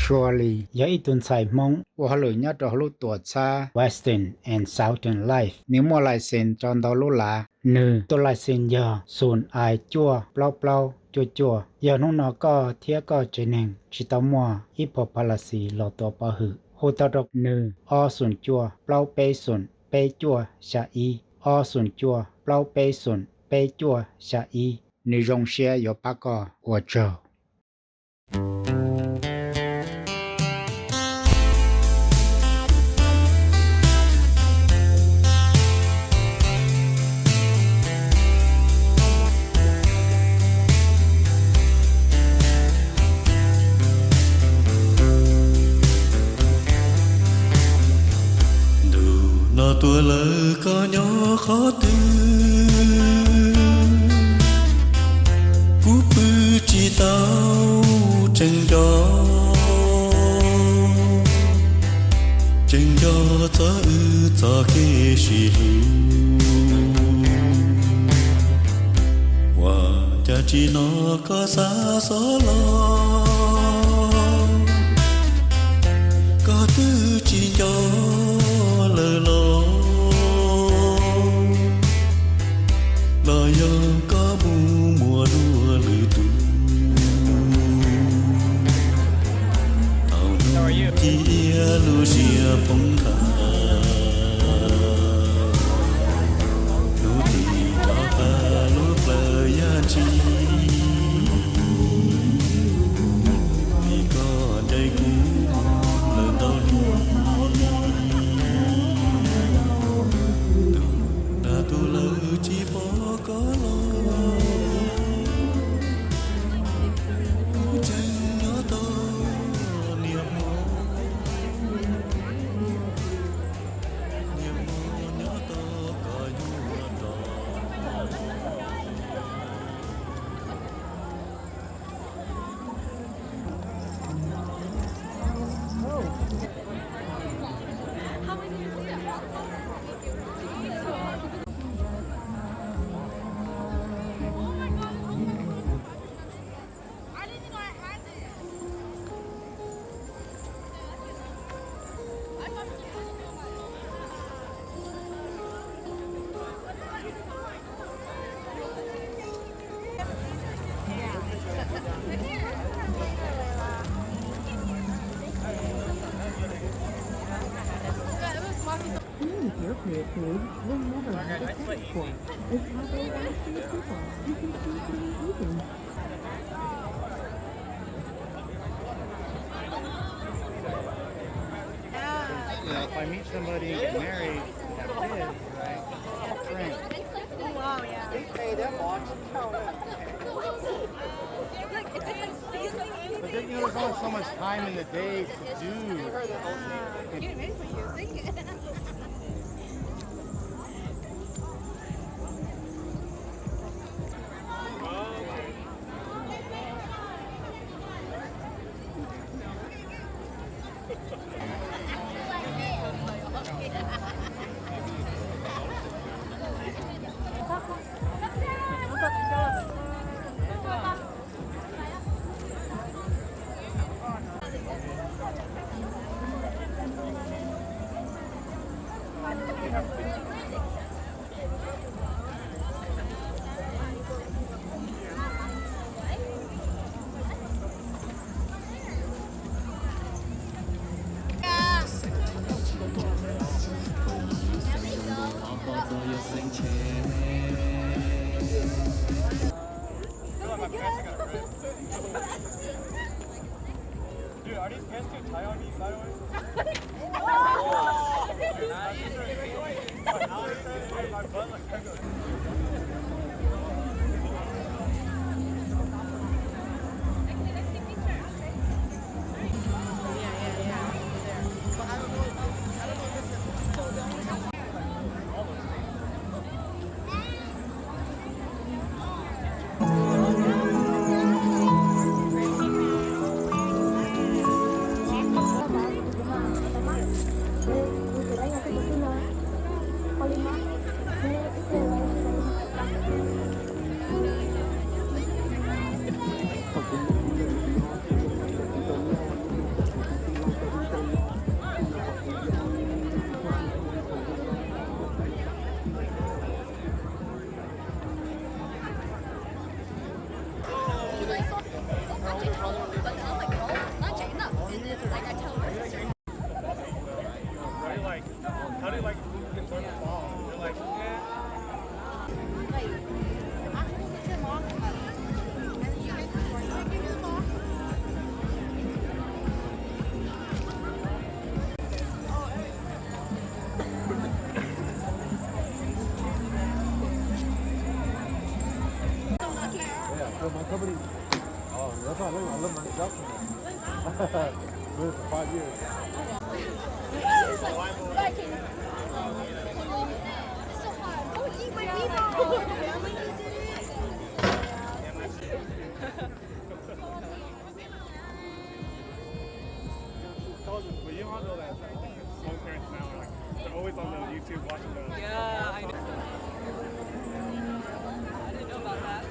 Truly yog ib tug ntxhais Hmoob ua hauj lwm nyob rau hauv lub tuam txhab Western and Southern Life. Nws muaj license rau ntau lub lav. Nws tus license yog xoom I cuaj plaub plaub cuaj cuaj. Yog hnub no koj thiab koj tsev neeg tsis tau muaj ib pho policy los tuav pov hwm, hu tau rau nws ob xoom cuaj plaub peb xoom peb cuaj xya ib, ob xoom cuaj plaub peb xoom peb cuaj xya ib. Nws zoo siab yuav pab koj. Ua tsaug. Ntu no tuaj lawm koj nyob qhov twg, kuv pw tsis tau tseem nco, tseem nco txog wb txoj kev sib hlub. Ua cas tsis hnov koj xa xov los, koj twb tsis nco lawm los, los yog koj mus muaj dua lwm tus. Thaum hnub ci iab lub siab poob nthav, lub tim rov qab lub plawv yaj ntshis, vim koj ncaim kuv lawm ntau hnub. Tus dag tus lawv tsis pom koj los, kuv tseem nyob tau niaj hmo, niaj hmo nyob tau koj yuav rov. If your period fades, then never have a sex report. If you have a sex report, you can continue eating. You know, if I meet somebody and get married and have kids, right? Friends. Oh, wow, yeah. But then, you know, there's only so much time in the day to do. Dude, are these pants too tight on me, by the way? Doing it for five years. But you all know that, like, some parents now are, like, they're always on the YouTube watching the. Yeah, I know. I didn't know about that.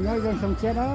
Nyob zoo xyoo tshiab na.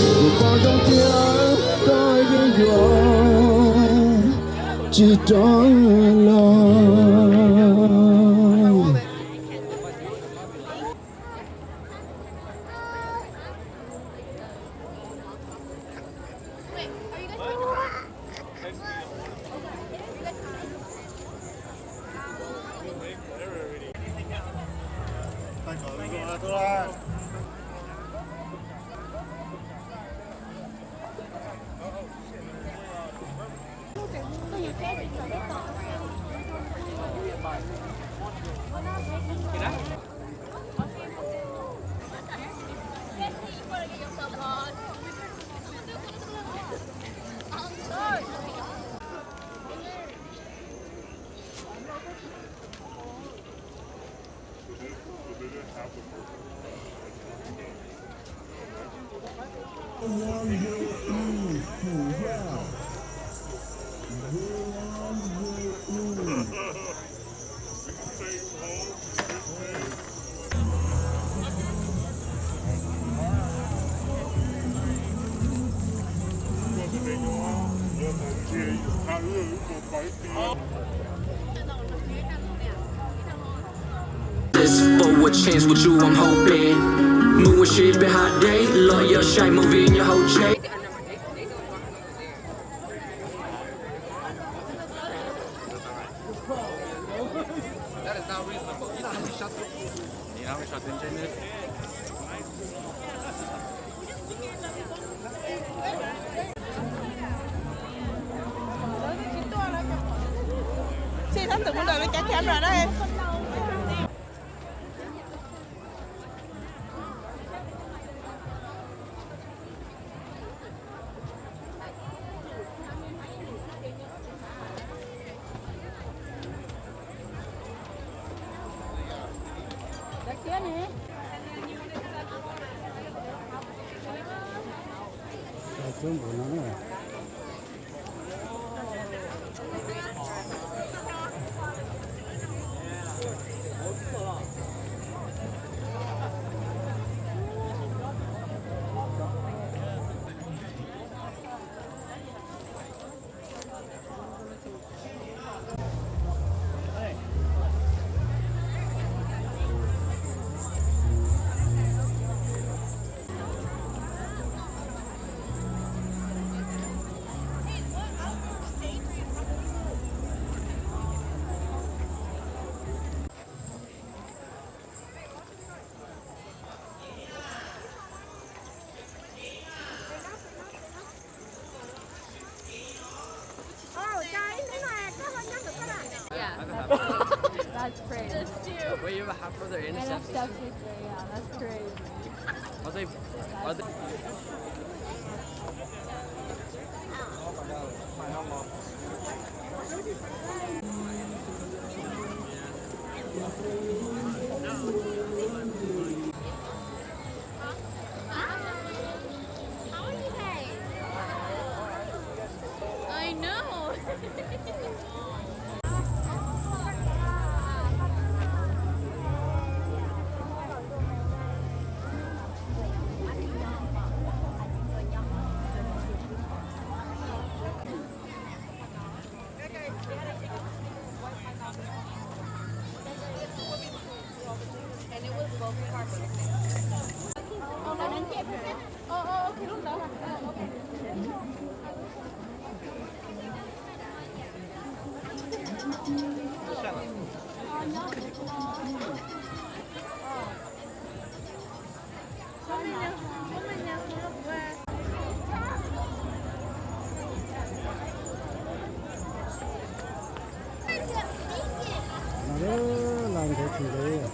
Tus poj zoo thiab koj yeej yuav tsis rov los. This for a chance with you, I'm hoping. Moving shit been hot day, love your shite, moving your whole chain. Yeah, that's crazy. Are they, are they... I know. Lais ntev tsis ntev,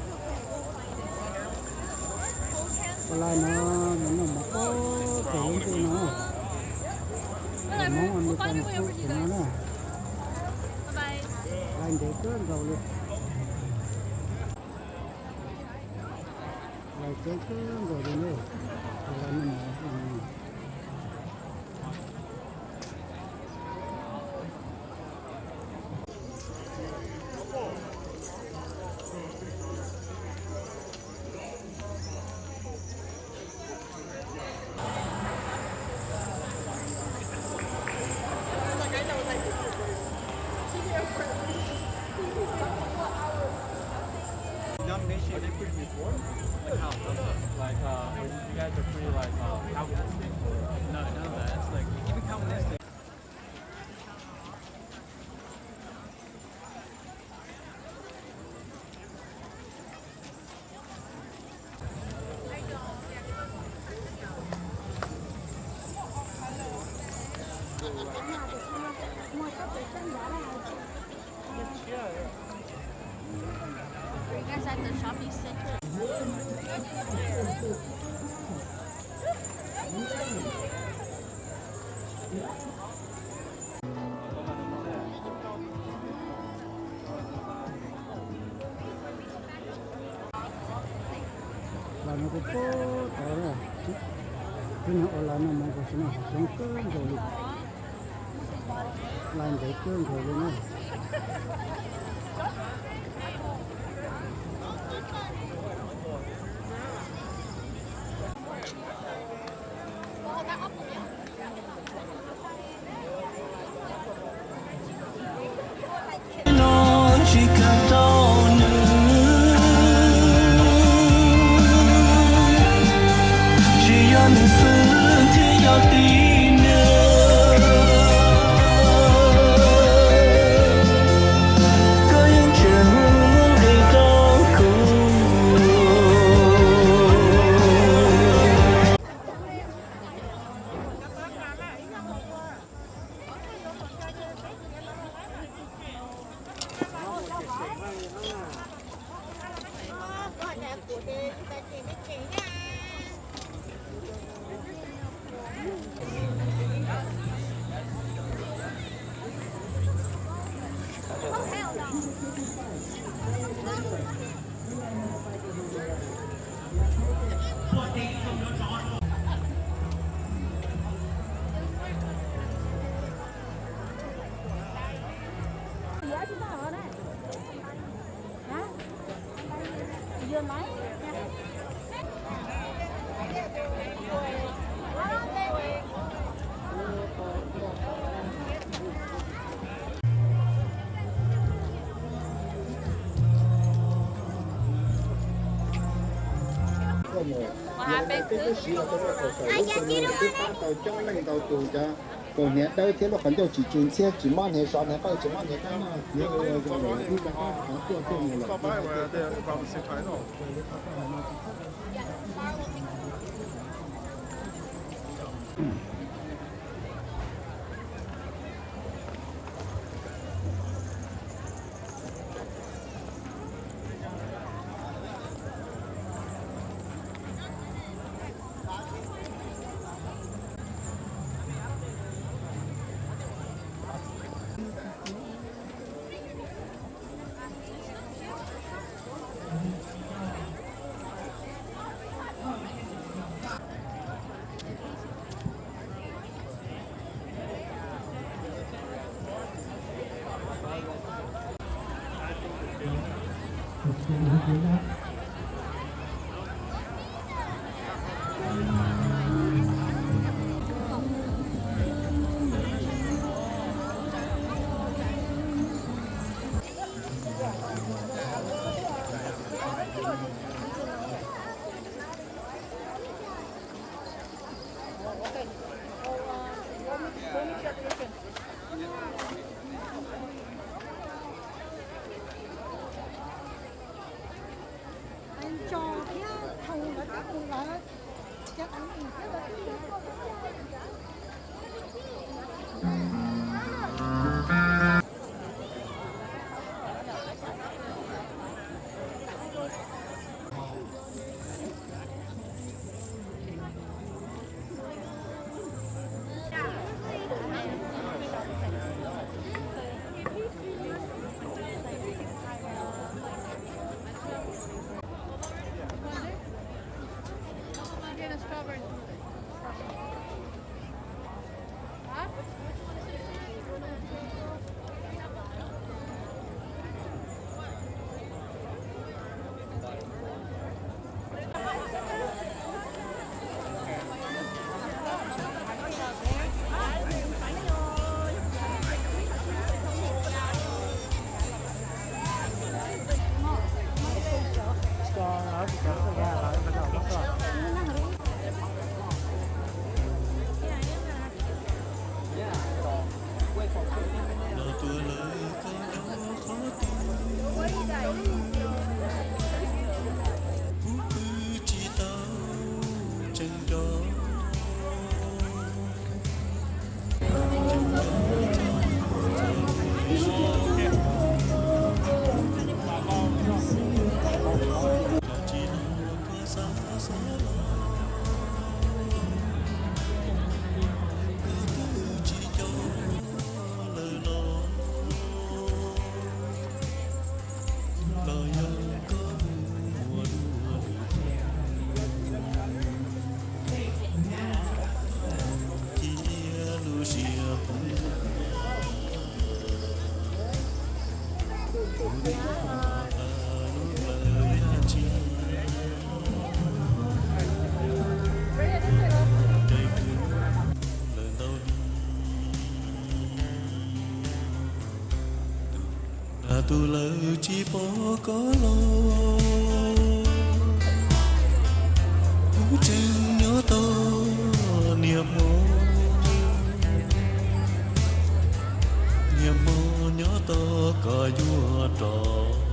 ua lais no nws noj mov pob kawg lub ntuj no. Hmoob Amelikas noj pob kawg no na. Lais ntev kawg nkaus li. Lais ntev kawg nkaus li na. Ua lais noj mov. Denomination they put before? Like how? Like, uh, you guys are pretty, like, uh, Calvinistic or... No, none of that. It's like, even Calvinistic. You guys at the shopping center. Lais no kuj puag tod na, tib neeg ua lais noj mov kawg xwb na, zoo kawg nkaus li. Lais ntev kawg nkaus li na. No tsis kam tau nws, tsis yog nws xwb thiaj yog tib neeg. Koj yeej tseem muaj nqis rau kuv. Ua hais peb twb siv los rau lub qhov saum lub xus no twb pab tau coob leej ntau tus cov kaus hniav dawb thiab lub qhov ncauj tsis tsw ntxhiab, tsis mob hniav sov hniav qawj, tsis mob hniav kab noj, hniav ua zoo lawm, ib co qab qhov tuaj tuaj mus lawm. Los tuaj lawm koj nyob qhov twg, kuv pw tsis tau tseem nco. Koj tsis los koj xav xav los, koj twb tsis nco lawm los, los yog koj mus ua lwm tus. Cia lub siab poob, kuv twb ua lub plawv yaj tsis ncaim kuv lawm ntau li. Tus dag tus lawv tsis pom koj los, kuv tseem nyob tos niaj hmo, niaj hmo nyob tos koj yuav rov